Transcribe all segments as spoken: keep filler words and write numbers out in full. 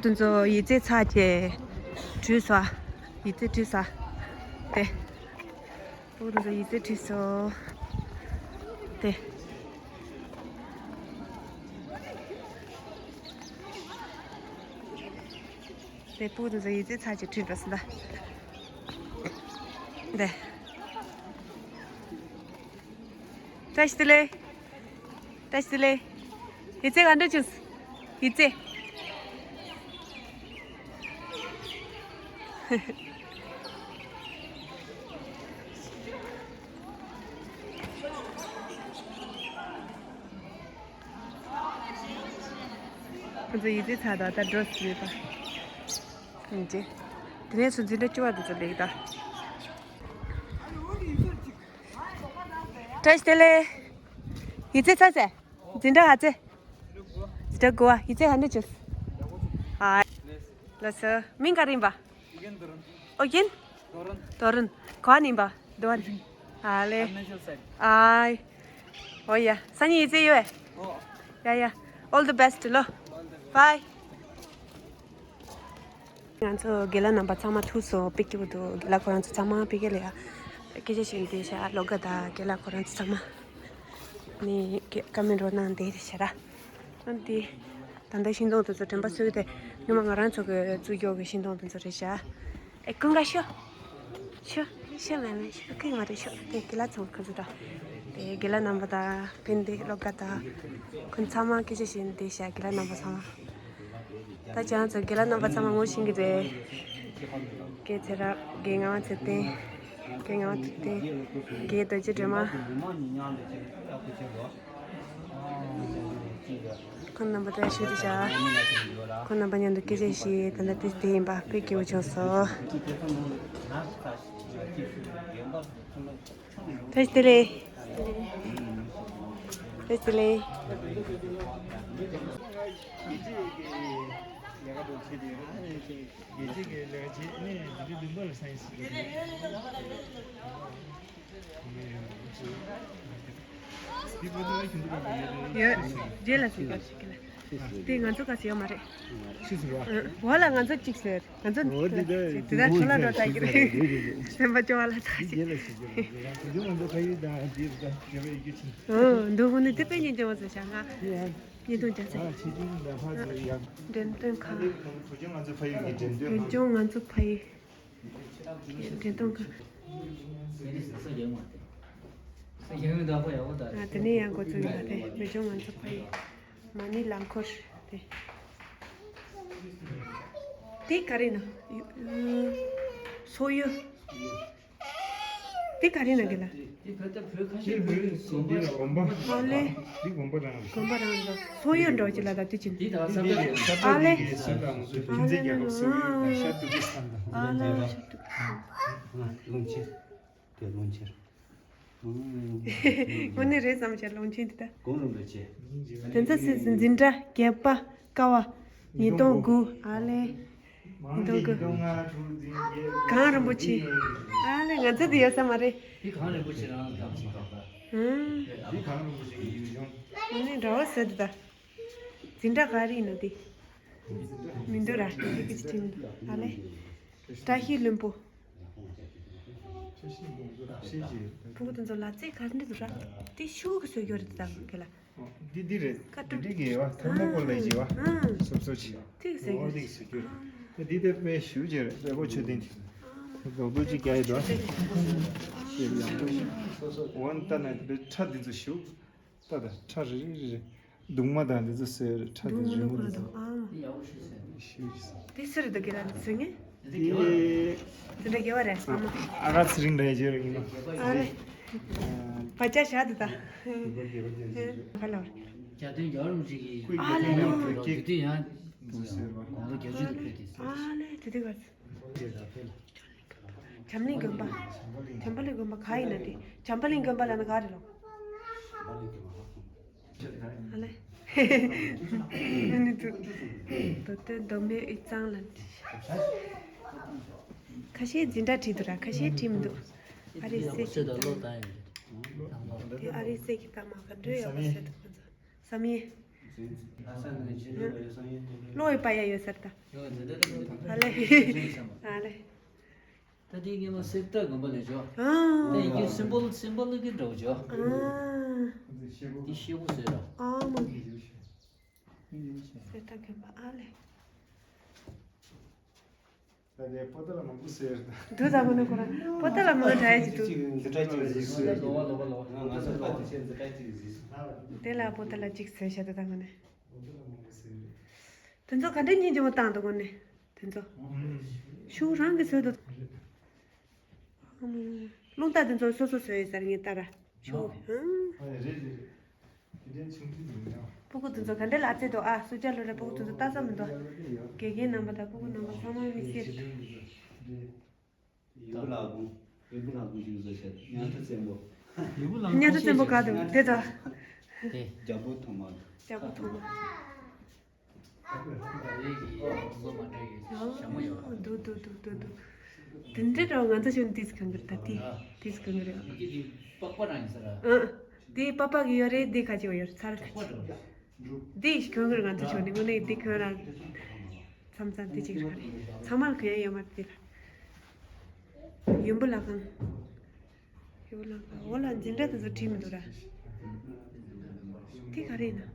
དེ་ཚོ་ཡིག་ཚད་ཚར་བྱས་བྲིས་སོ། ཡིག་ཚད་བྲིས་སོ། དེ། ཕྲུ་གུ་དེ་ཚོ་ཡིག་ཚད་བྲིས་སོ། དེ། དེ་ཕྲུ་གུ་དེ་ཚོ་ཡིག་ཚད་ཚར་བྱས་བྲིས་འགྲོ་སོང་ད། དེ། བཀྲ་ཤིས་བདེ་ལེགས། བཀྲ་ཤིས་བདེ་ལེགས། ཡིག་ཚད་ག་འདྲ་བྱུང་། ཡིག་ཚད། ཁོ་ཚོ་ཡིག་ཚད་ཚར་དང་ད་འགྲོ་ཟེར་ད། ཡིན་གྱི། དེ་ནས་སུ་འཛིན་གྲྭ་བཅུ་པ་དེ་ཚོ་ལེགས་ད། བཀྲ་ཤིས་བདེ་ལེགས། ཡིག་ཚད་ཚར་ཟེར། འཛིན་གྲྭ་ག་ཚད། འཛིན་གྲྭ་དགུ་པ། ཡིག་ཚད་ག་འདྲ་བྱུང་། ཨ། ལགས་སོ། མིང་ག་རེ་ཡིན་པ། ཨོ་རྒྱན། རྡོ་རིང། ག་ནས་ཡིན་པ། འདི་བ་ནས། ཨ་ལེ། ཨའི། ཨོ་ཡ། སང་ཉིན་ཡིག་ཚད་ཡོད་པས། ཡ་ཡ། All the best ལོ། Bye. ང་ཚོ་རྒན་ལགས་རྣམ་པ་ཚང་མ་ཐུག་སོང་། དཔེ་སྐྱིད་པོ་འདུག་རྒན་ལགས་ཁོ་རང་ཚོ་ཚང་མ་ཕ་གི་ལ་ཡ་སྐད་ཆ་བཤད་བསྡད་ཤག་བློ་དགའ་དང་རྒན་ལགས་ཁོ་རང་ཚོ་ཚང་མ་ནི་བཀའ་མོལ་འདྲ་གནང་བསྡད་ཤག་ར། འོན་ཏེ་ད་ལྟ་ཤིང་སྡོང་དེ་ཚོ་དྲན་པ་གསོས་ཏེ། སྔོན་མ་ང་རང་ཚོ་གི་བཙུགས་རྒྱུ་གི་ཤིང་སྡོང་དེ་ཚོ་རེད་ཤག་ཨེ། ཀུན་དགའ་ཤོག་ཤོག་ཤོག་མེ་མེ་ཤོག་ཁོས་མ་རེད་ཤོག་དེ་རྒན་ལགས་ཚང་མ་ཁོ་ཚོ་འདྲ། དེ་རྒན་ལགས་རྣམ་པ་དང་ཕན་བདེ་བློ་དགའ་དང་། ཁོ་ཚང་མ་སྐད་ཆ་བཤད་བསྡད་ཤག་རྒན་ལགས་རྣམ་པ་ཚང་མ། ད་ཁྱེད་རང་ཚོ་རྒན་ལགས་རྣམ་པ་ཚང་མ་ངོ་ཤེས་ཀྱི་རེད། རྒན་ཚེ་རབ། རྒན་ངག་དབང་ཚེ་བརྟན། རྒན་ངག་དབང་ཚེ་བརྟན། རྒན་རྡོ་རྗེ་སྒྲོལ་མ། ཁོང་རྣམ་པ་ད་ཞུ་དེ་བྱ། ཁོང་རྣམ་པ་མཉམ་དུ་སྐད་ཆ་བཤད། ད་ལྟ་དུས་དེ་ཡིན་པ་དཔེ་སྐྱིད་པོ་བྱུང་སོང་། བཀྲ་ཤིས་བདེ་ལེགས། བཀྲ་ཤིས་བདེ་ལེགས། ཡོད། རྗེས་ལ་ཟིན་པ་ཞིག་ལ། དེ་ང་ཚོ་ག་ཟེར་ཡོད་མ་རེད། ཤི་སོང་བ། འོ་ལ་ང་ཚོ་གཅིག་ཟེར། ང་ཚོ་འོ་དེ་འདྲ་དེ་འདྲ་ཁྲོ་ལ་འགྲོ་ད་ཀྱི་རེད། སེམས་པ་སྐྱོ་བ་ལ་ཚ་ཞིག་རྗེས་ལ་ཞིག་རྗེས་ལ་ང་ཚོ་ཕ་ཡུལ་དང་དེ་ད་རྒྱབ་ཡི་གེ་ཆིན། འོ་འདུག་ཧོ་ནི་དེ་དཔེ་ཉིན་ཅན་བ་ཚོ་བྱ་ང་། ཉིན་ཐུང་རྒྱ་ཚ། ཨ་ཆེ་ཆུང་ལ་ཕ་ཚོ་ཡག་འགྲེམས་སྟོན་ཁང་། ང་ཚོ་ཕ་ཡུལ་གྱི་འགྲེམས་སྟོན་ཁང་། ང་ཚོ་ཕ་ཡུལ། འགྲེམས་སྟོན་ཁང་། ཨ་དེ་ནས་ཡང་འགོ་བཙུགས་ཡོད་པ་དེ་མི་ལྗོངས་ང་ཚོ་ཕ་ཡུལ། མ་ཎི་རླངས་འཁོར་དེ། དེ་ག་རེ་ན། སོ་ཡོ། དེ་ག་རེ་ན་གི་ལ། དེ་བོད་ཁ་ཤས་བོད་ཀྱི་དགོན་པ། ཨ་ལེ། དེ་དགོན་པ་རང་རེད། དགོན་པ་རང་རེད། སོ་ཡོ་འདྲ་བོ་ཅིག་ལ་ད་དུས་ཆེན། དེ་ད་ས་ཨ་ལེ། ཨ་ལེ་ན་ན། ཨ་ལེ་ཤ་དུ་གི་ས་ད། ཨ་ལེ་ཤ་དུ་གི་ས། ལུང་ཆེན། དེ་ལུང་ཆེན། དངོས་གནས་རེད་བསམ་བྱ་ལུང་ཆེན་དེ་ད། གོང་རིན་པོ་ཆེ། དེ་ཚོ་སྲིད་འཛིན་གྲྭ་བརྒྱད་པ་ཀ་བ། ཉིས་སྟོང་དགུ། ཨ་ལེ། ཉིས་སྟོང་དགུ། གངས་རིན་པོ་ཆེ། ཨ་ལེ་ང་ཚོ་དེ་ཡོད་ས་མ་རེད། དེ་གངས་རིན་པོ་ཆེ་རང་རང་ཞིག་རེད། ཧུམ། དེ་གངས་རིན་པོ་ཆེ་གི་ཡུལ་ལྗོངས། དངོས་གནས་འདྲ་བོ་ཟེར་དེ་ད། འཛིན་གྲྭ་ག་རེ་ཡིན་ནོ་དེ། མི་འདུག་ར་དེ་གི་ཅི་དྲིས་མི་འདུག་ཨ་ལེ། བཀྲ་ཤིས་ལྷུན་པོ། ཕྲུ་གུ་དེ་ཚོ་ལ་རྩེད་ག་འདྲ་འདུག་ར། དེ་ཤུགས་ཀྱིས་བཟོ་རྒྱུ་རེད་ད་ཁེ་ལ། འདི་འདི་རེད། ཀ་ཀྲུ། འདི་གི་བ་ཐལ་མོ་སྐོར་ལ་བྱེད་བ། ཨང་། སོབ་སོབ་བྱེད། དེ་ཟེར་གི་འོ་རེད། འདི་ཟེར་གི་རེད། འདི་དེ་དཔེ་ཞུ་བྱེད་རེད། དཔེ་པོ་ཆོས་ལྡན་གྱི། རྡོག་རྡོག་ཅིག་རྒྱག་ཡི་འདུག་འོ་ན་ལྟ་ན་དེ་ཁྲ་འདི་ཚོ་ཞུ། ལྟ་དང་ཁྲ་རེ་རེ་རེ་རེ། གདུང་མ་དང་འདི་ཚོ་ཟེར་ཁྲ་དང་རི་མོ་འདི་ཚོ། ཨ། ཤིག་ཤིག་དེ་སུ་རེད་འདུག་གི་ལ་ཟེར་ངེས། དེ་དེ་འདྲ་དགེ་བ་རེད་ཨ་མ། ཨ་ག་ཚེ་རིང་འདྲ་ཡི་རེད་ངེས་མ། ཨ་ལེ། བ་ཅག་བཞག་འདུག་ད། ཧ་ལ་བ་རེད། རྒྱ་སྟོན་རྒྱལ་བ་རིན་པོ་ཆེ་གི་ཨ་ལེ་ལོ། དུས་དུས་ཡང་དགུང་ལོ་བརྒྱད་ཅུ་དུ་ཕེབས་ཏེ། ཨ་ལེ་དེ་དུས་ག་ཚོད། བྱམས་གླིང་དགོན་པ། བྱམས་པ་གླིང་དགོན་པ་ག་ཡིན་ན་དེ། བྱམས་པ་གླིང་དགོན་པ་ལ་ན་ག་རེ་ལོ། ཨ་ལེ། ཨ་ནི་དུ། མདོ་སྟོད་མདོ་སྨད་དབུས་གཙང་ལ། ཁ་ཤས་འཛིན་གྲྭ་བྲིས་འདུག་ར་ཁ་ཤས་བྲིས་མི་འདུག་ཨ་རིའི་སྲས་ཀྱི་གཏམ། དེ་ཨ་རིའི་སྲས་ཀྱི་གཏམ་མ་ག་འདྲ་ཡོད་པ་ཟེར་འདུག་ཁོ་ཚོ། བསམ་ཡས། ལྷ་ས་ནས་ཆེད་ལས་ཡོད་སང་ཡོད་དེ། ཀློག་ཡི་པ་ཡ་ཡོད་ཟེར་ད། ཡོད་འདི་འདྲ་རེད། ཨ་ལེ། ཨ་ལེ། ད་དེ་ངས་མ་གསེར་རྟ་དགོན་པ་ལས་ཇོ། ཨ། ད་ཡིན་གྱི་སིམ་བོལ་སིམ་བོལ་གྱི་འདྲ་བོ་ཇོ། ཨ། དེ་ཤེས་པོ་ཟེར་ར། ཨ་མ། གསེར་རྟ་དགོན་པ་ཨ་ལེ། ད་དེ་པོ་ཏ་ལ་མང་པོ་ཟེར། འདུག་ད་མ་ནུ་ཁོ་རང་པོ་ཏ་ལ་མང་དྲག་ཡ་ཅིག་འདུག་འདི་འདྲ་ཅིག་གཟིགས་སོ། ལོ་བ་ལོ་བ་ལོ་བ། ང་ཚོ་ད་དེ་ཆེན་འདི་འདྲ་ཅིག་གཟིགས་སོ། དེ་ལ་པོ་ཏ་ལ་ཅིག་ཟེར་ཤ་དུ་ད་མ་ནི། དེ་ཚོ་ག་འདྲ་སྙིང་རྗེ་མོ་བཏང་འདུག་གོ་ནི། དེ་ཚོ་ཤུགས་རང་གི་བཟོས་འདུག་རླུང་རྟ་དེ་ཚོ་སོ་སོ་བཟོས་ཡོད་ཟེར་ངས་ལྟ་ར། ཤོག་ཨ་རེད་རེད། དེ་འདྲའི་ཆུང་ཆུང་ཡིན་ཡང་། སྤུ་གུ་དེ་ཚོ་ག་འདྲ་ལ་རྩེ་འདུག་ཨ། སུ་ཇ་ལོ་རེ་སྤུ་གུ་དེ་ཚོ་ལྟ་ས་མི་འདུག་དགེ་རྒན་རྣམ་པ་དང་སྤུ་གུ་རྣམ་པ་ཚང་མ་མི་སེར། ཡུ་གུ་ལག་ཁུང་། ཡུ་གུ་ལག་ཁུང་ཞིག་བཟོ་བྱས། ཉལ་ཁྲི་བཙན་པོ། ཡུ་གུ་ལག་ཁུང་། ཉལ་ཁྲི་བཙན་པོ་ག་འདུག་དེ་ད། དེ། རྒྱལ་པོ་ཐོག་མ། རྒྱལ་པོ་ཐོག་མ། འདུག་འདུག་འདུག་འདུག་འདུག་དེ་འདྲའི་འདྲ་བ་ང་ཚོ་ཞོན་ཏིས་གང་གི་རེད་ད། ཏིས་ཏིས་གང་གི་རེད། ཨ། དེ་པགས་པ་གི་ཡོད་རེད། དེ་ཁ་ཅིག་ཡོད་རེད། ཚར་ཁ་ཅིག་འདི་གང་གི་རེད། ང་ཚོ་ཞོན་ནི་དངོས་གནས་འདི་ཁོ་རང་མཚམས་མཚམས་དེ་ཅིག་རེད། ཚང་མར་གང་ཡང་ཡོད་མ་རེད། དེ་ལ་ཡོན་པོ་ལ་གང་། ཡོན་པོ་ལ་གང་། འོ་ལ་འཛིན་གྲྭ་དེ་ཚོ་བྲིས་མི་འདུག་ར། དེ་ག་རེ་ཡིན་ན།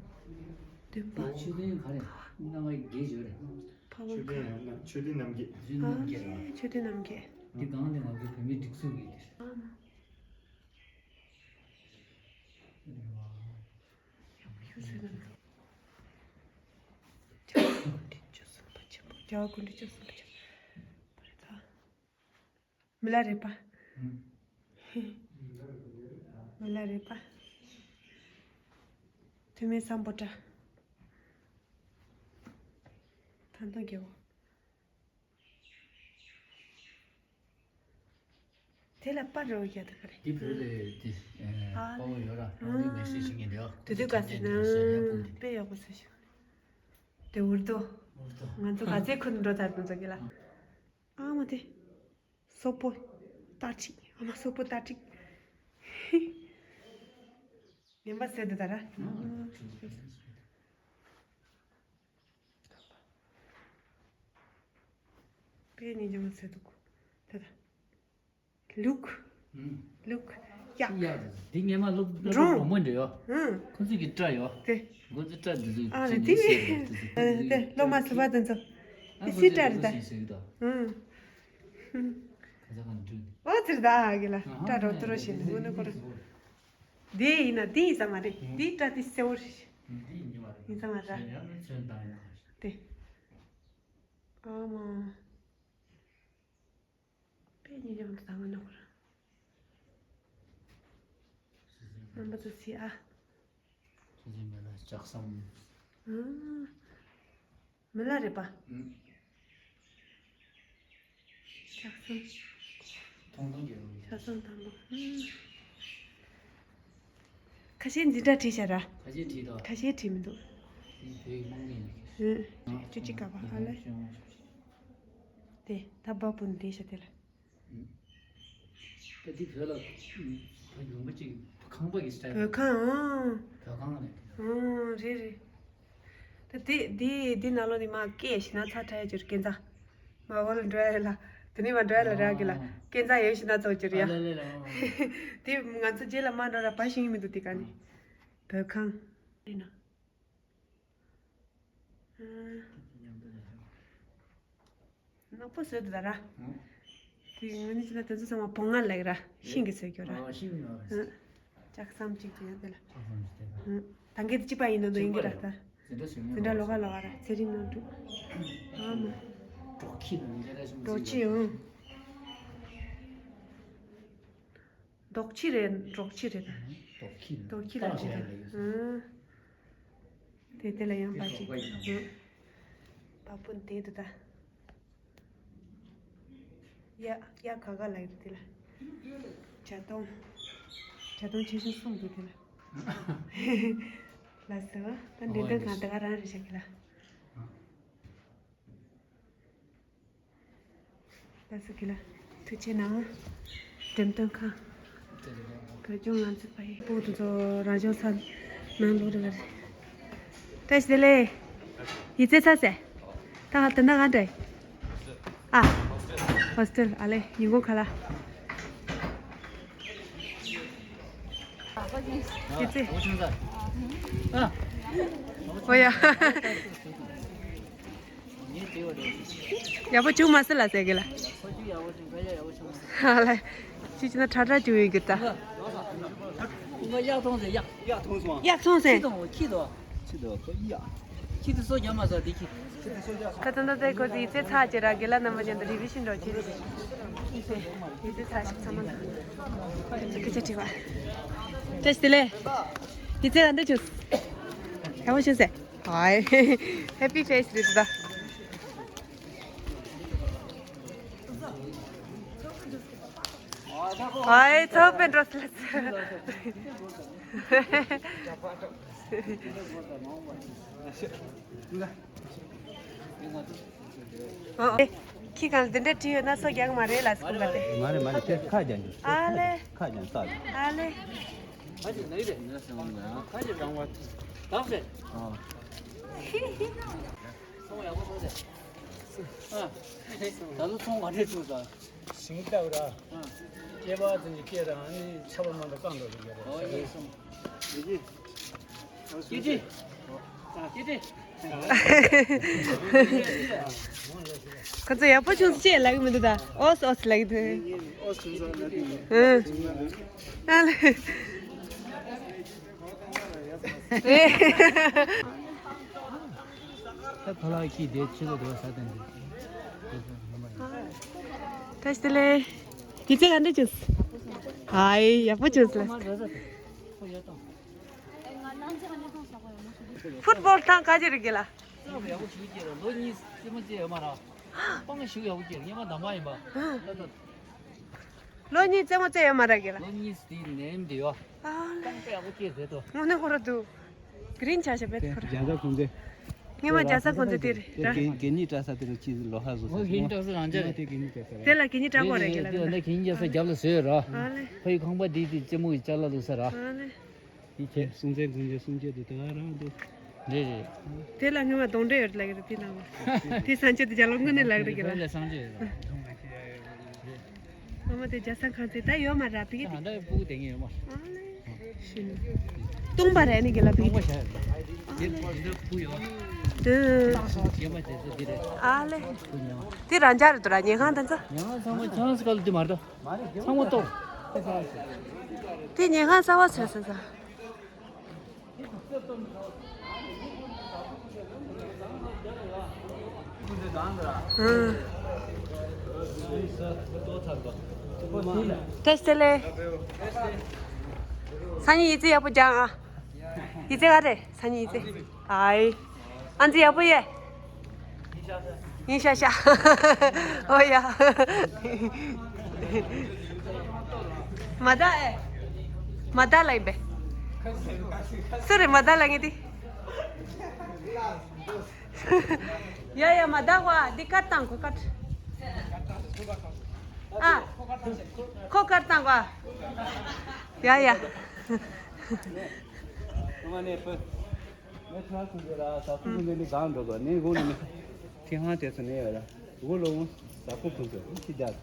འདོན་པ། མཆོད་རྟེན་ག་རེ། སྣང་བ་བརྒྱད་ཡོད་རེད། ཕ་བོང་ཁ། མཆོད་རྟེན་རྣམ་བརྒྱད། མཆོད་རྟེན་རྣམ་བརྒྱད། ཨ་ནི་མཆོད་རྟེན་རྣམ་བརྒྱད། འདི་སྒང་ནས་ང་ཚོའི་བོད་མིའི་སྒྲིག་འཛུགས་ཀྱི་དེ། ཨ་མ། ཡག་པོ་ཡོད་ཟེར་ན། རྒྱལ་བ་ཀུན་འདུས་བཅུ་གསུམ་པ་ཆེན་པོ། རྒྱལ་བ་ཀུན་འདུས་བཅུ་གསུམ་པ་ཆེན་པོ་རེད་ད། མི་ལ་རས་པ། མི་ལ་རས་པ། ཐུ་མི་སམ་བྷོ་ཊ། ད་དུང་རྒྱལ་བོ། དེ་ལ་པར་རོ་ཡ་ད་ག་རེ། འདི་བོད་ལས་དེ་ཨ་པར་ཡོད་ར། ཨ་ནི་མེ་སེ་ཇི་ཞིག་ཉན་དེ་ཡོད། དེ་དུས་ག་ཟེར་ན་དཔེ་ཡག་པོ་ཟེར་ཞིག་དེ་འུར་རྡོ། འུར་རྡོ། ང་ཚོ་ག་ཚད་ཁུར་འགྲོ་ཚར་འདུག་ཚོ་གི་ལ། ཨ་མ་དེ། སོག་པོ་སྟར་ཁྲིད། ཨ་མ་སོག་པོ་སྟར་ཁྲིད། ངན་པ་ཟེར་འདུག་ད་ར། དཔེ་ཉིན་ཅང་ཟེར་འདུག་ད་ད། ལུག་ལུག་ཡག་ཡག་འདི་ངས་མ་སློབ་སློབ་འབྲོང་མོ་འདྲ་ཡོད། ཁོ་ཚོས་ཀྱི་སྐྲ་ཡོད། དེ། ཁོ་ཚོས་སྐྲ་འདི་ཚོ་ཨ་རེད། དེ་དེ་སློབ་མ་ཟུར་པ་དེ་ཚོ་དེ་སི་སྐྲ་རེད་ད། ཨོ་ཚིར་ད་གི་ལ་སྐྲ་རོ་ཏུ་རོ་བྱེད་འདུག་ནི་ཁོ་ར། དེ་ཡིན་ན་དེ་ཡིན་ས་མ་རེད། དེའི་སྐྲ་དེ་སེར་བོ་རེད། ཡིན་ས་མ་རེད། དེ། ཨ་མ། དཔེ་ཉིན་ཅང་དུ་དང་ནོར། རྣམ་པ་ཚོ་སི་ཨ། ཁྱེད་ཚོའི་མི་ལ་ལྕགས་ཟམ། ཨ། མི་ལ་རེད་པ། ཨུ། ལྕགས་ཟམ། ཐོང་ཐོང་རྒྱལ་པོ། ལྕགས་ཟམ་དང་པོ། ཨུ། ཁ་ཤས་འཛིན་གྲྭ་བྲིས་བཞག་ར། ཁ་ཤས་བྲིས་དང་། ཁ་ཤས་བྲིས་མི་འདུག་དེ་བོད་ཀྱི་དམངས་མི་ཡིན། ཨུ། བཅུ་གཅིག་ག་པ་ཧ་ལས། དེ་ད་བ་སྤུན་བྲིས་བཞག་དེ་ལ། ད་འདི་བོད་ལ་བོད་ལུང་པ་གཅིག་བོད་ཁང་པ་གི་སི་ཊལ། བོད་ཁང་། ཨང་། བོད་ཁང་རེད། ཨང་། རེད་རེད། ད་འདི་འདི་འདི་ནང་ལོགས་ནས་མ་སྐད་ཞེ་ན་ཚ་ཁྲ་ཡ་ཅིག་སྐད་འཛའ། མ་འོ་ལ་འགྲོ་ཡ་ལ། དེ་ནས་མ་འགྲོ་ཡ་ལ་ར་གི་ལ། སྐད་འཛའ་ཡོད་ཞེ་ན་ཚོ་ཅིག་རེད་ཡ། ཨ་ལེ་ལེ་ལེ། ཨང་། དེ་ང་ཚོ་རྗེས་ལ་མ་འགྲོ་ར་བ་ཤེས་ཀྱི་མི་འདུག་དེ་ག་ནས། བོད་ཁང་། རེད་ན། ཨང་། ནག་པོ་བཟོས་འདུག་ད་ར། ཨང་། དེ་ང་ནི་ཅི་ལ་དེ་ཚོ་ཚང་མ་བོང་ང་ལེགས་ར། ཤིང་གི་བཟོས་རྒྱུ་ར། ཨ་ཤིང་ཡོད་རེད། ཨང་། ལྕགས་ཟམ་གཅིག་ཅིག་ཡང་དེ་ལ། ལྕགས་ཟམ་གཅིག་དེ་ལ། ཨང་། ད་གེ་དེ་གཅིག་པ་ཡིན་ནོ་འདུག་ཡིན་གི་ར་ད། འཛིན་གྲྭ་ཞིག་འཛིན་གྲྭ་ལོགས་ཀ་ལོགས་ཀ་ར་ཚེ་རིང་ནོར་འདུག་ཨ་མ། འབྲོག་ཁྱི་དང་འཛིན་གྲྭ་ཞིག་འབྲོག་ཁྱི་ཨང་། རྡོག་ཁྱི་རེད། འབྲོག་ཁྱི་རེད་ད། རྡོག་ཁྱི་རེད། རྡོག་ཁྱི་ལ་བྲིས་ད། ཨང་། དེ་དེ་ལ་ཡང་པ་ཞིག་ཨང་། པ་སྤུན་དེ་འདུག་ད། ཡ་ཡ་ག་ག་ལ་ཡོད་དེ་ལ། བྱ་སྟོང་། བྱ་སྟོང་ཆེ་ཆུང་གསུམ་འདུག་དེ་ལ། ལ་སོ་ད་འདྲེ་འདོན་གང་ད་ག་རང་རེད་ཤག་གི་ལ། ལགས་སོ་གི་ལ། ཐུགས་རྗེ་གནང་། འགྲེམས་སྟོན་ཁང་། བོད་ལྗོངས་ང་ཚོའི་ཕ་ཡུལ། སྤུ་གུ་དེ་ཚོ་རང་སྦྱོང་ས་ནང་ལོགས་རེ་བ་རེད། བཀྲ་ཤིས་བདེ་ལེགས། ཡིག་ཚད་ཚར་སོང་། ད་ཧ་ད་ན་ང་འདྲ། ཨ། ཧོ་སི་ཊེལ་ཨ་ལེ་ཉིན་གུང་ཁ་ལག་ཡིག་ཚད། ཨོ་ཡ། ཡག་པོ་བྱུང་མ་སོང་ལ་ཟེར་གི་ལ། ཧ་ལས། ཅི་ཅི་ན་ཁྲ་ཁྲ་བྱུང་ཡོད་གི་ད། གཡག་མཐོང་ཟེར་གཡག་གཡག་མཐོང་སོང་། གཡག་མཐོང་ཟེར། ཁྱི་དང་ཁྱི་དང་ཁྱི་དང་ཁོ་གཡག་ཁྱི་དེ་སོ་རྒྱ་མ་ཟ་དེ་ཁྱི། ད་ད་ད་ད་ཁོ་ཚོ་ཡིག་ཚད་ཚར་བྱེད་ར་གི་ལ་རྣམ་པ་ཅན་དུ་རི་བི་ཤིན་འགྲོ་ཅི་རེད། ཡིག་ཚད་ཚར་ཞིག་ཚང་མ་ལ་སྐད་ཆ་དྲི་བ། བཀྲ་ཤིས་བདེ་ལེགས། ཡིག་ཚད་ག་འདྲ་བྱུང་། ཡག་པོ་བྱུང་ཟེར། ཧའི། ཧེ་པི་ཕེ་སི་རེད་ད། ཧའི་ཚོགས་པའི་འགྲོ་སླེབས། ཨོ། ཨེ། ཁྱི་གང་འདི་འདྲ་བྲིས་ཡོད་ན་སོ་རྒྱག་མ་རེད་ལ་སྐུ་ལ་དེ། མ་རེད་མ་རེད། དེ་ཁ་རྒྱག་རྒྱུ། ཨ་ལེ། ཁ་རྒྱག་ས་རེད། ཨ་ལེ། ཁ་ཅིག་ལེགས་རེད། ཁ་ཅིག་རང་བ་དག་རེད། ཨ། ཚོང་ཡག་པོ་ཚོང་རེད། ཨ། ད་ལོ་ཚོང་མ་འདྲེས་ཚུགས་ས། ཞིང་ལྟ་བུ་ར། ཨ། སྐྱེས་པ་ཙམ་གྱི་སྐྱེས་ར་ཨ་ནི་ཆར་པ་མ་འདྲ་བཏང་འགྲོ་གི་རེད། ཨོ་ཡིན་སོང་། ཡིན་གྱི། སྐྱེས་ཀྱི། ཨ་སྐྱེས་ཀྱི། ཁོ་ཚོ་ཡག་པོ་བྱུང་ཅེས་ལབ་ཀྱི་མི་འདུག་ད། ཨོ་སི་ཨོ་སི་ལབ་ཀྱི་འདུག་ཨོ་སི་བྱུང་སོང་ལབ་ཀྱི་ཡིན། ཨ་ལེ། ད་ཕ་ལགས་ཀྱིས་དེ་ཕྱི་ལོགས་དུ་བ་ས་དང་འདི། བཀྲ་ཤིས་བདེ་ལེགས། དུས་ཚོད་ག་འདྲ་བྱུང་། ཧའི་ཡག་པོ་བྱུང་སོང་། ཕུཊ་བོལ་ཐང་ག་ཅི་རེད་གི་ལ། ཡག་པོ་ཞིག་སྐྱེས་ར། ལོ་གཉིས་རྩེད་མོ་རྩེ་ཡོད་མ་ར། སྤང་ཞིག་ཡག་པོ་སྐྱེས་ར། ངས་མ་འདམ་པ་ཡིན་པ། ལོ་གཉིས་རྩེད་མོ་རྩེ་ཡོད་མ་ར་གི་ལ། ལོ་གཉིས་དེའི་ནེམ་དེ་ཡོད། ཨ་ལེ། སྤང་ཡག་པོ་སྐྱེས་ཟེར་ཏོ། དངོས་གནས་ཁོ་ར་འདུག་གི་རིན་ཆ་ཞབས་པད་ཁོ་ར། རྒྱ་ས་ཁོང་ཚོས། རྒྱ་ས་ཁོང་ཚོས་དེ་རེད་ར། གད་གད་སྙིགས་བཀྲ་ས་དེ་རུ་ཅི་ལོ་ཧ་བཟོ་ས། ངོ་གད་སྙིགས་བཀྲ་ས་རང་འཇགས་རེད། དེ་གད་སྙིགས་བཀྲ་ས་ར། དེ་ལ་གད་སྙིགས་བཀྲ་གོ་རེད་གི་ལ། དེ་ལ་གད་སྙིགས་བཀྲ་ས་རྒྱབ་ལ་བཟོས་ར། ཨ་ལེ། ཕ་ཡི་ཁང་པ་དེ་དེ་རྩེད་མོ་གི་ཅ་ལག་ལུག་ས་ར། ཨ་ལེ། དེ་ཁྱེད་སྲུང་བཙན་དགོན་པའི་སྲུང་བཅད་དེ་ད་རང་དེ། རེད་རེད། དེ་ལ་སྔོན་མ་གདོན་འདྲེ་ཡོད་ལབ་ཀྱི་རེད་དེ་ནང་། དེ་སྲུང་བཅད་དེ་རྒྱ་ལོ་དངོས་གནས་ལབ་ཀྱི་རེད་གི་ལ། དེ་སྲུང་བཅད་ཡོད་རེད། ཨ་མ་དེ་རྒྱ་ས་ཁང་ཚན་ད་ཡོད་མ་ར་ཕི་གི་དེ། ད་ལྟ་སྤུ་གུ་དེ་ངས་ཡོད་མ། ཨ་ལེ། ཤིན། སྟོང་པ་རེད་ནི་གི་ལ་ཕི་གི་སྟོང་པ་དེ། ཤ་རེད། དེ་འདི་འདྲ་སྤུ་ཡོད། དུ། རྒྱ་མ་དེ་ཚོ་འདི་རེད། ཨ་ལེ། སྤུ་ཉོ། དེ་རང་འཇགས་རེད་དོ་ར་ཉལ་ཁང་དང་ཚ། ཉལ་ཁང་ཚང་མ་ཁྱེད་རང་ཚོ་ག་ལ་དུ་མ་རེད་དོ། ཚང་མ་གཏོར། དེ་ཉལ་ཁང་གསར་བ་བཟོས་ཟེར་ས། ཨང་། བཀྲ་ཤིས་བདེ་ལེགས། སང་ཉིན་ཡིག་ཚད་ཡག་པོ་རྒྱག་ཨ། ཡིག་ཚད་ག་རེ། སང་ཉིན་ཡིག་ཚད། ཨའི། ཨ་ཙི་ཡག་པོ་ཡེ། ཡིན་ཤག་ཤག་ཨོ་ཡ། མ་ད་ཨེ། མ་ད་ལ་ཡིན་པས། སུ་རེད་མ་ད་ལ་ངེས་ཏེ། ཡ་ཡ་མ་ད་ཝ་འདི་ཀར་བཏང་གོ་ཀར། ཨ། ཁོ་ཀར་བཏང་གོ། ཡ་ཡ། ངས་ཁྲ་ཁུང་ཟེར་ར་ཟ་ཁུ་ཁུང་ཟེར་ནི་གང་འགྲོ་ག་ནི་གུང་ནི་ནི། ཐི་ཧང་དེ་ཚོ་ནི་ཡོད་ར་གུ་ལོ་ངུ་ཟ་ཁུ་ཁུང་ཟེར་ནི་ཁྱི་རྒྱ།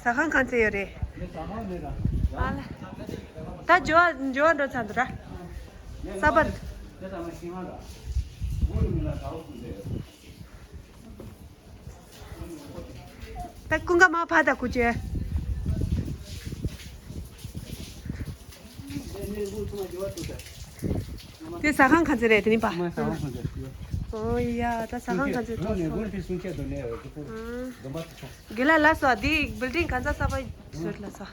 ཟ་ཁང་གང་ཚེ་ཡོད་རེད། ནི་ཟ་ཁང་ནི་ར། ཨ་ལ། ད་འཇོ་བ་འཇོ་བ་འགྲོ་ཚར་འདུག་ར། ས་པར། དེ་ཚང་མ་ཤིང་ཧང་ར། གུ་ལོ་ངུ་ལ་ཟ་ཁུ་ཁུང་ཟེར། ད་ཀུན་དགའ་མ་ཕ་ད་ཀུ་ཅེ། དེ་ཟ་ཁང་ག་ཚོད་རེད་དེ་ནི་པ། ཨོ་ཡ་ད་ཟ་ཁང་ག་ཚོད་ཐོག་ཐོག་རེད། དགེ་ལ་ལ་སོ་དེ་བིལ་ཌིང་ག་ཚ་ས་པ་བཟོས་ལ་སོ།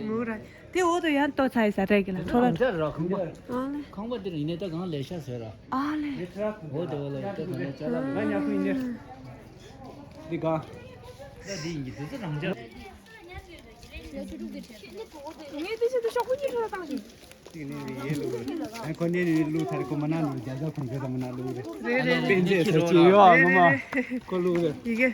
མུ་ར་དེ་འོག་ཏུ་ཡང་ལྟོ་ཚ་ཡི་ཟ་རེད་གི་ལ་ཁྲོ་ལ། ཁང་པ་དེ་ལ་ཡིན་ནས་ད་གང་ལས་ཤ་ཟོས་ར། ཨ་ལེ། འོ་དེ་བ་ལ་ཡོད་ད་ག་ནས་ཅ་ལག་ལ་ཉག་ཁུ་ཡིན་ནས། འདི་ག་ད་འདི་ཡིན་གྱི་དེ་ཚོ་རང་ཅག་ངས་དེ་བཞིན་དུ་ཤོག་བུ་གཉིས་ཁྲོད་ལ་བཏང་ཞིང་། གཅིག་ནས་ཡེ་ལུག་རེད། ཁོ་ནས་ནི་ལུག་ཐར་ཁོ་མ་ན་ལུག་རྒྱ་ཟ་ཁོང་ཁྲོ་དང་མ་ན་ལུག་རེད། རེད་རེད། པན་ཙེ་ཟེར་གྱི་ཡོད་ཨ་ངོ་མ། ཁོ་ལུག་རེད། ཡི་གེ་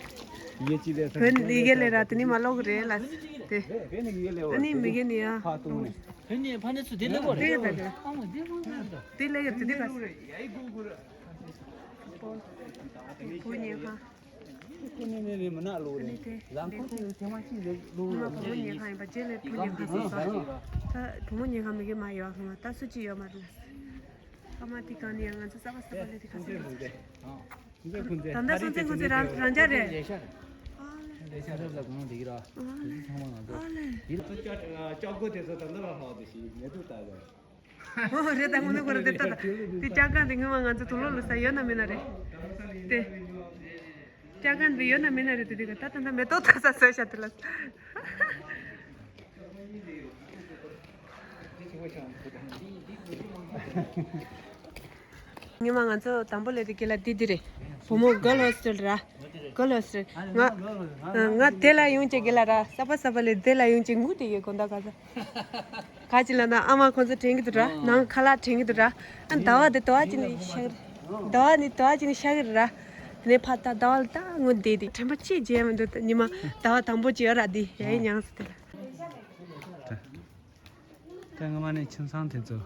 ཡི་གེ་ཅི་ལས་ཐར་བོད་ཡི་གེ་ལས་ར་དེ་ནི་མ་ལོག་རེད་ལ། དེ། རེད་རེད། ནི་ཡོད་ལེ། ཨ་ནི་མི་རྒན་ནི་ཡ། ཕ་ཏུ་ནི། ཕ་ནི་ཕ་ནི་ཚུ་དེ་ལེ་གོ་རེད། དེ་ད་དེ། ཨ་མ་དེ་གོ་རེད། དེ་ལེ་གི་དེ་དེ་ག། བུ་ཉེ་ཁ། ཁོ་ནི་ནི་ནི་མི་ནག་ལོ་རེད། ཨ་ནི་དེ། ལང་ཁོ་དེ་ཐེངས་མ་གཅིག་རེད་ལོ་རེད། ང་བུ་ཉེ་ཁ་ཡིན་པ་རྗེས་ལེ་བུ་ཉེ་ཁ་སོང་ས། ད་བུ་མོ་ཉེ་ཁ་མི་རྒན་མ་ཡོད་ཁ་མ་ད་སུ་གཅིག་ཡོད་མ་རུང་། ཨ་མ་དེ་ག་ནི་ཡང་ང་ཚོ་ས་པ་ས་པ་ལེ་དེ་ག་སེ་རེད། ད་ལྟ་སོང་ཙང་ཁོ་ཚོས་རང་རང་འཇགས་རེད། ལས་ཤར། ལས་ཤར་རབ་ལ་གོང་དེ་གི་ར། ཨ་ལེ། ཚང་མ་ང་ཚོ། ཨ་ལེ། ཡིན། ལྕགས་སྒོ་དེ་ཚོ་ད་ལྟ་ལ་ཧ་དེ་ཞིག་མེད་དུ་ད་ཡོད། ཨོ་རེད། ད་དངོས་གནས་ཁོ་རང་དེ་ལྟ་ད་དེ་ལྕགས་སྒང་དེ་སྔོན་མ་ང་ཚོ་དུག་ལོག་ལ་ས་ཡོད་ན་མེད་ན་རེད། དེ། ལྕགས་སྒང་དེ་ཡོད་ན་མེད་ན་རེད། དེ་དེ་ག་ད་ད་ད་མེ་ཏོག་ཐོག་ས་བཟོས་ཤག་དེ་ལ། ཉི་མ་ང་ཚོ་དང་པོ་ལས་དེ་དགེ་ལ་དེ་དེ་རེད། བུ་མོ་གརལ་ཧོ་སི་ཊེལ་ར། གརལ་ཧོ་སི་ཊེལ། ང་ང་དེ་ལ་ཡོང་ཅེས་དགེ་ལ་ར། ས་པ་ས་པ་ལས་དེ་ལ་ཡོང་ཅེས་ངུ་དེ་ཡོད་དགོན་བདག་ག་ས། ག་ཅི་ལ་ན་ཨ་མ་ཁོ་ཚོ་དྲན་གི་འདུག་ར། ནང་ཁ་ལག་དྲན་གི་འདུག་ར། ཨ་ཟླ་བ་དེ་ཟླ་བ་གཅིག་ནི་ཤ་གི་རེད། ཟླ་བ་ནི་ཟླ་བ་གཅིག་ནི་ཤ་གི་རེད་ར། དེ་ནས་ཕར་ད་ཟླ་བ་ལ་ད་ངུ་བསྡད་དེ་དྲན་པ་ཅི་བརྗེད་མི་འདུག་ཉི་མ་ཟླ་བ་དང་པོ་ཅི་ཡོད་ར་དེ་ཡ་ཡི་མྱངས་སོ་དེ་ལ། ད་སྔ་མ་ནས་ཁྱིམ་ཚང་དེ་ཚོ་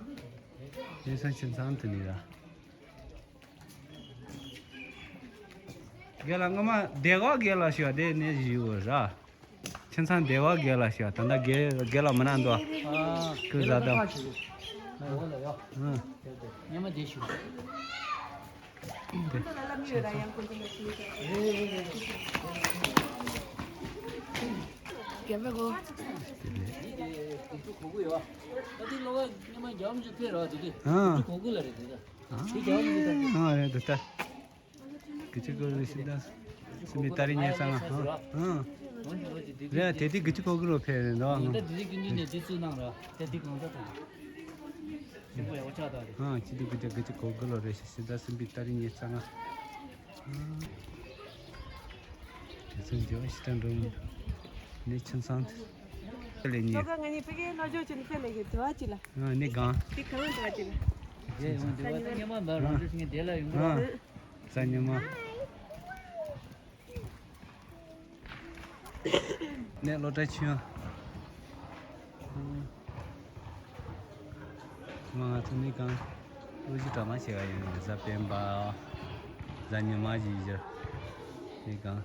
ཡིན་སང་ཁྱིམ་ཚང་དེ་ནས་ར། རྒན་ལགས་སྔོན་མ་སྡེ་བ་རྒན་ལགས་ཞུ་བ་དེ་ནས་ཞུ་བ་ར། ཁྱིམ་ཚང་སྡེ་བ་རྒན་ལགས་ཞུ་བ་ད་ལྟ་རྒན་རྒན་ལགས་མི་ན་འདུག་ཨ། ཁོས་བཟའ་དང་། ཨ། ཉི་མ་དེ་ཞུ། རྒན་པ་གོ། དེ་ཚོ་གོ་གི་ཡོད། ད་དེ་ལོ་བ་ཉི་མ་རྒྱབ་མི་ཆོག་ཕེ་ར་དེ་དེ། ཨ། དེ་ཚོ་གོ་གི་ལ་རེད་དེ་ད། དེ་རྒྱབ་མི་ཆོག་ད། ཨ་རེད་འདུག་ད། གི་ཅི་གོ་རེ་ཤི་ད། སི་མི་ཏ་རི་ཉེ་ཚང་ཨ། ཨ། རེད་དེ་དེ་གི་ཅི་གོ་གི་རོ་ཕེ་རེད་འདུག་ཨ། ད་དེ་རིགས་ཀྱི་འདི་ནས་དེ་ཚོ་ནང་ར་དེ་དེ་གང་ད་དང་། དེ་གོ་ཡག་ཆགས་ད་རེད། ཨ་ཅི་དུ་གི་ཅི་གི་ཅི་གོ་གི་རོ་རེ་ཤི་ཤི་ད་སི་མི་ཏ་རི་ཉེ་ཚང་ཨ། དེ་ཚོ་འདི་བ་ཤི་ད་འགྲོ་མི་འདུག་ནི་ཁྱིམ་ཚང་དེ་ལས་ཉེ། ལོ་ག་ང་གཉིས་ཕ་གིའི་སློབ་སྦྱོང་བྱེད་ནི་ཕེ་ལས་གི་དུ་བ་ཅི་ལ། ཨ་ནི་གང་། དེ་གང་དུ་བ་ཅི་ལ། དེ་ཡོང་དུ་བ་ད་ཉི་མ་མ་རང་ཚོ་ཤི་ངས་དེ་ལ་ཡོང་གི་རོ། ཨ། ས་ཉི་མ། ནས་སློབ་གྲྭ་ཆུང་། ང་ང་ཚོ་ནི་གང་། སློབ་གཞི་གྲ་མ་བྱེད་ག་ཡིན་ནོ་གཟའ་སྤེན་པ། གཟའ་ཉི་མ་ཞིག་བཞུར། ནི་གང་།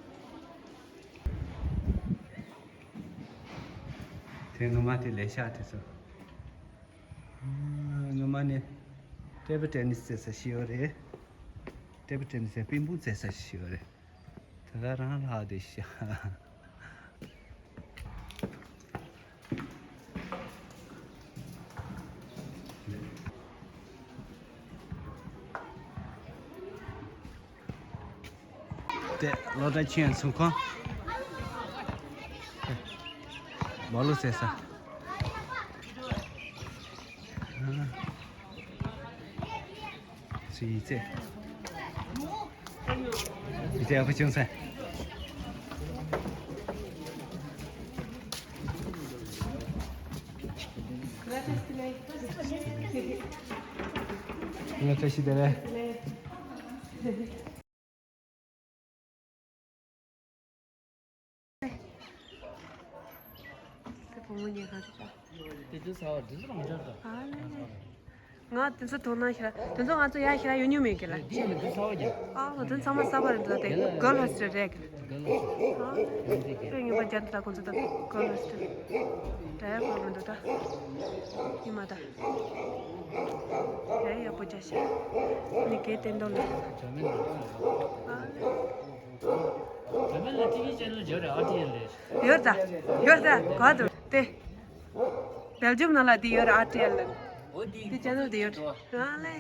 དེ་ངོ་མ་དེ་ལས་ཤག་དེ་ཚོ། ངོ་མ་ནི། ཊེ་བི་ཊེ་ནི་སི་རྩེ་ས་ཞིག་ཡོད་རེད། ཊེ་བི་ཊེ་ནི་སི་པིང་པུང་རྩེ་ས་ཞིག་ཡོད་རེད། ད་ལྟ་རང་ལྷག་དེ་ཤ། དེ་སློབ་གྲྭ་ཆེན་ཚོགས་ཁང་། སྦ་ལུ་ཟེར་ས། སུ་ཡིན་ཚེ། ཡིན་ཚེ་ཨ་ཕ་ཆུང་ས། ང་བཀྲ་ཤིས་བདེ་ལེགས། དེ་བུ་མོ་ཉལ་ཁང་རེད་ད། དེ་དུས་ཚ་བ་འདི་ཚོ་རང་འཇགས་ད། ཨ་ལེ་ལེ། ང་དེ་ཚོ་དོ་སྣང་ཤི་ར། དེ་ཚོ་ང་ཚོ་ཡ་ཤི་ར་ཡོད་མྱོང་མེད་གི་ལ། འདི་ཡིན་འདི་ཚ་བ་རྒྱབ། ཨ་ང་དེ་ཚང་མ་གསར་པ་རེད་འདུག་ད་དེ་ག་ལ་ཧོ་སི་ཊེལ་རེད་གི། ག་ལ་ཧོ་སི་ཊེལ། ཨ་དཔེ་ངན་པ་རྒྱབ་འདུག་ད་ཁོ་ཚོ་ད་ག་ལ་ཧོ་སི་ཊེལ། འདྲ་ཡག་པོ་མི་འདུག་ད། ཉི་མ་ད། ཡ་ཡག་པོ་རྒྱག་ཤག་ནི་གའི་བསྟན་དོ་ལ། ཨ་ལེ། ཡོད་ད། ཡོད་ད། ག་དུ་དེ། སྦེལ་ཇམ་ནང་ལ་དེ་ཡོད་ར་ཨར་ཊི་ཨེལ་ལ། དེ་ཅེ་ནལ་དེ་ཡོད་ར། ཨ་ལེ།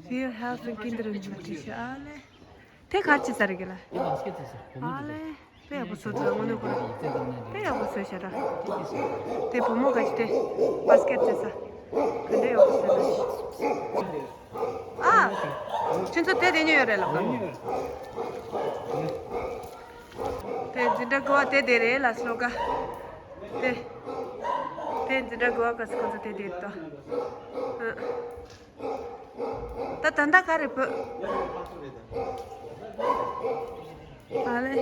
Fear Health and Kindred Nutrition ཨ་ལེ། དེ་ག་ཅི་ཟ་རེ་གི་ལ། ཨ་ལེ། དཔེ་ཡག་པོ་བཟོ་ཚར་དངོས་གནས་ཁོ་རང་། དཔེ་ཡག་པོ་བཟོས་ཤག་ར། དེ་བུ་མོ་ག་ཅི་དེ། བ་སི་ཀེ་ཊི་བཙལ་ས། ག་འདྲ་ཡག་པོ་བཟོས་ན། ཨ། ཁྱེད་ཚོ་དེ་དེ་ཉོས་ཡོད་རེད་ལབ་ག་དེ་འཛིན་གྲྭ་དགུ་བ་དེ་དེ་རེད་ལ་སློབ་ག་དེ། དེ་འཛིན་གྲྭ་དགུ་བ་ག་སི་ཁོང་ཚོ་དེ་དེ་རེད་དོ། ཨ། ད་ད་ལྟ་ག་རེ་བོད། ཨ་ལེ།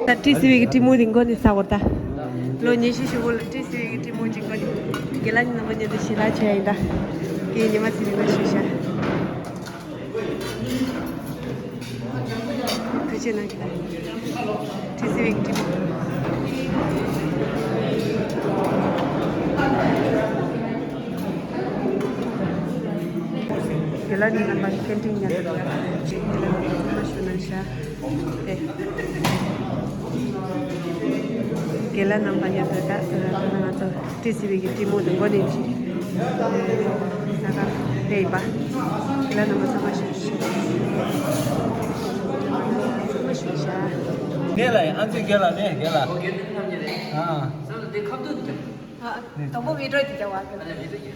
ད་ཊི་སི་ཝི་གི་ཊི་མུ་དེ་མགོ་ནས་ཟ་བར་ད། ལོ་ཉི་ཤུ་ཞུ་བོ་ལ་ཊི་སི་ཝི་གི་ཊི་མུ་ཅིག་མགོ་ནས། རྒན་ལགས་ཀྱི་རྣམ་པ་ཉན་དུ་ཞེ་དྲག་ཆེ་ཡིན་ད། ཀྱེ་ཉི་མ་ཚེ་རིང་ལ་ཞུ་ཤ། ཐུགས་རྗེ་གནང་གི་ད། ཊི་སི་ཝི་གི་ཊི་མུ། རྒན་ལགས་ཀྱི་རྣམ་པ་ཀེན་ཊིན་ཉན་དུ་ཡ། རྒན་ལགས་ཚང་མ་ཞུ་གནང་ཤ། དེ། རྒན་ལགས་རྣམ་པ་ཉན་དུ་ད་ད་ད་ང་ཚོ་ཊི་སི་ཝི་གི་ཊི་མུ་དེ་མགོ་ནས་ཅི། ད་ད་དེ་ཡིན་པ། རྒན་ལགས་རྣམ་པ་ཚང་མ་ཞུ་ཞུ། ཚང་མ་ཞུ་ཤ། རྒན་ལགས་ཡིན། ཨ་ཙི་རྒན་ལགས་ནས་རྒན་ལགས། ཨ། ཨ། དང་པོ་བི་ཌི་ཡོ་དེ་རྒྱག་པ། རྒན་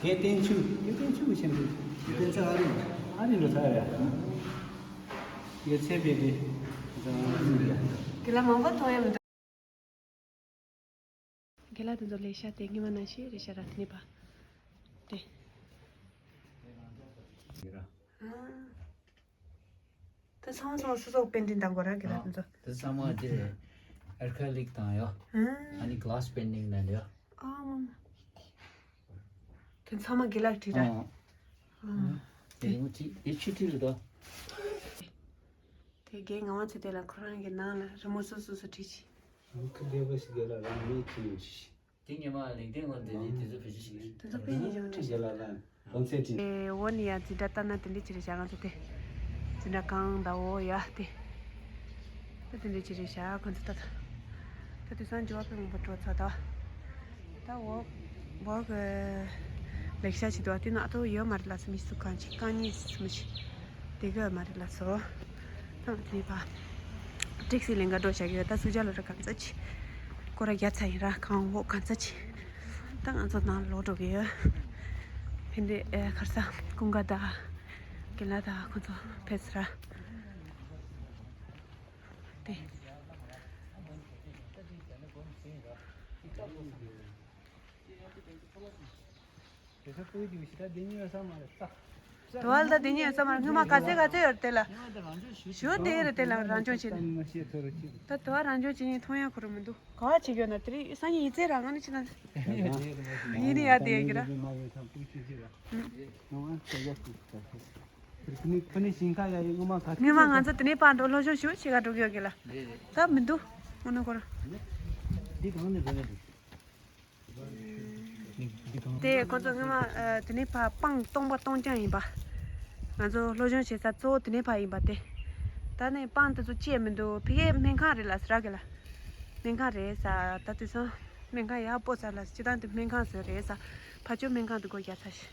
བསྟན་ཆོས། རྒན་བསྟན་ཆོས་ཆེན་པོ། རྒན་བསྟན་ཆོས་ཨ་རི། ཨ་རི་ལ་ཚར་ཡ། རྒན་ཚེ་འཕེལ་དེ། རྒན་ལགས་མང་པོ་མཐོང་ཡ་མི་འདུག་རྒན་ལགས་དེ་ཚོ་ལས་ཤ་དེ་སྔོན་མ་ནང་བཞིན་རེད་ཤ་ར་དེ་ནས་པ། དེ། ཨ། ད་ཚང་མ་ཚང་མ་སོ་སོ་པེན་ཊིང་བཏང་དགོས་ར་གི་ར་དེ་ཚོ། ད་ཚང་མ་དེ་ཨེ་ཁྲི་ལིག་དང་ཡོ། ཨ་ནི་གླ་སི་པེན་ཊིང་ནང་ཡོ། ཨ་མ་མ། དེ་ཚང་མ་དགེ་ལགས་བྲིས་ར། ཨ། ཨ། དེ་རིང་བྲིས་དེ་ཆུ་བྲིས་རེད་དོ། དེ་རྒན་ངག་དབང་ཚེ་བརྟན་ལགས་ཁོ་རང་གི་ནང་ལ་རི་མོ་སོ་སོ་སོ་བྲིས་ཤིག་ཁ་བདེ་པོ་ཞིག་རྒན་ལགས་རང་མིང་ཁྱེར་ཡོང་ཤིག་དེ་ཉི་མ་ལེགས་ལྡན་ངོ་འདི་ནི་དེ་ཚོ་བེད་སྤྱོད་བྱེད་ཀྱི་རེད། དེ་ཚོ་དཔེ་ཡིན་ཀྱང་ཁྲིད། རྒན་ལགས་ལ་གོང་ཚད་ཁྲིད། ཨེ་འོ་ནི་ཡ་འཛིན་གྲྭ་ལྟ་ན་དེ་འདྲ་ཅི་རེད་བྱ། ང་ཚོ་དེ་འཛིན་གྲྭ་གང་ད་འོ་ཡ་དེ་ད་དེ་འདྲ་ཅི་རེད་བྱ། ཁོ་ཚོ་ད་ད་དུས་སང་འགྱུར་བ་དཔེ་མང་པོ་འགྲོ་ཚར་ད། ད་འོ་འོ་གི་ལེགས་ཤ་ཅིག་འདུག་དེ་ན་ཨ་ཏོ་ཡོད་མ་རེད་ལ་སུ་མི་སུ་གང་ཅིག་རྐང་གཉིས་སུ་མི་ཞིག་དེ་ག་མ་རེད་ལ་སོ། ཐང་དེ་ནས་ཕ། ཊེག་སི་ལེན་ག་འགྲོ་བྱ་གི་ཡོད། ད་སུ་ཇ་ལ་ར་གང་ཚ་ཅི། སྐོར་ར་རྒྱ་ཚ་ཡིན་ར་གང་འོག་གང་ཚ་ཅི། ད་ང་ཚོ་ནང་ལོག་འགྲོ་གི་ཡོད། ཕན་དེ་ཨེ་ཁར་ས་ཀུན་དགའ་ད། རྒན་ལགས་ད་ཁོ་ཚོ་ཕེབས་ར། དེ། དེ་ཚོ་སྤོས་རྒྱུ་ཞིག་ད་དེ་ཉིད་ཡོད་ས་མ་རེད་ད། དོ་བ་ལ་ད་དེ་ཉིད་ཡོད་ས་མ་རེད། སྔོན་མ་ག་ཚད་ག་ཚད་ཡོད་རེད་དེ་ལ། ཞུ་དེ་རེད་དེ་ལ་རང་སྦྱོང་བྱེད་ནས། ད་དོ་བ་རང་སྦྱོང་བྱེད་ནས་མཐོང་ཡ་ཁོ་རང་མི་འདུག་ག་བ་བྱེད་ཀྱི་ཡོད་ན་དེ་རིང་སང་ཉིན་ཡིན་ཚེ་རང་ང་ནི་ཕྱི་ན། ཡིན་ནི་ཡ་དེ་ཡ་གི་ར། སྔོན་མ་ང་ཚོ་དེ་ནས་ཕར་འགྲོ་སློབ་སྦྱོང་ཞུ་བྱེད་ག་འགྲོ་གི་ཡོད་གི་ལ། ད་མི་འདུག་དངོས་གནས་ཁོ་རང་། འདི་གང་ནས་འགྲོ་ནས་འདུག་དེ་ཁོ་ཚོ་སྔོན་མ་ཨ་དེ་ནས་ཕར་སྤང་སྟོང་པ་སྟོང་རྐྱང་ཡིན་པ། ང་ཚོ་སློབ་སྦྱོང་བྱེད་ས་གཙོ་བོ་དེ་ནས་ཕར་ཡིན་པ་དེ། ད་ནས་སྤང་དེ་ཚོ་བཅད་མི་འདུག་ཕ་གིའི་སྨན་ཁང་རེད་ལ་ཟེར་གི་ལ། སྨན་ཁང་རེད་ས། ད་དུས་སང་སྨན་ཁང་ཡག་པོ་ས་ལ་སྤྱི་བཏང་དུ་སྨན་ཁང་ཟེར་རེད་ས། ཕ་ཆོས་སྨན་ཁང་དུ་སྒོ་རྒྱག་ཚར་ཤག་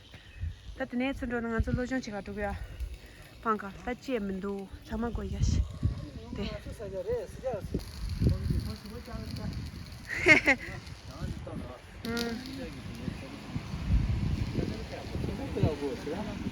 ད་དེ་ནས་ཚུར་འགྲོ་ན་ང་ཚོ་སློབ་སྦྱོང་བྱེད་ག་འགྲོ་གི་ཡ། སྤང་ཁ་ལ་བཅད་མི་འདུག་ཚང་མ་སྒོ་རྒྱག་ཤག་དེ། ཨུམ།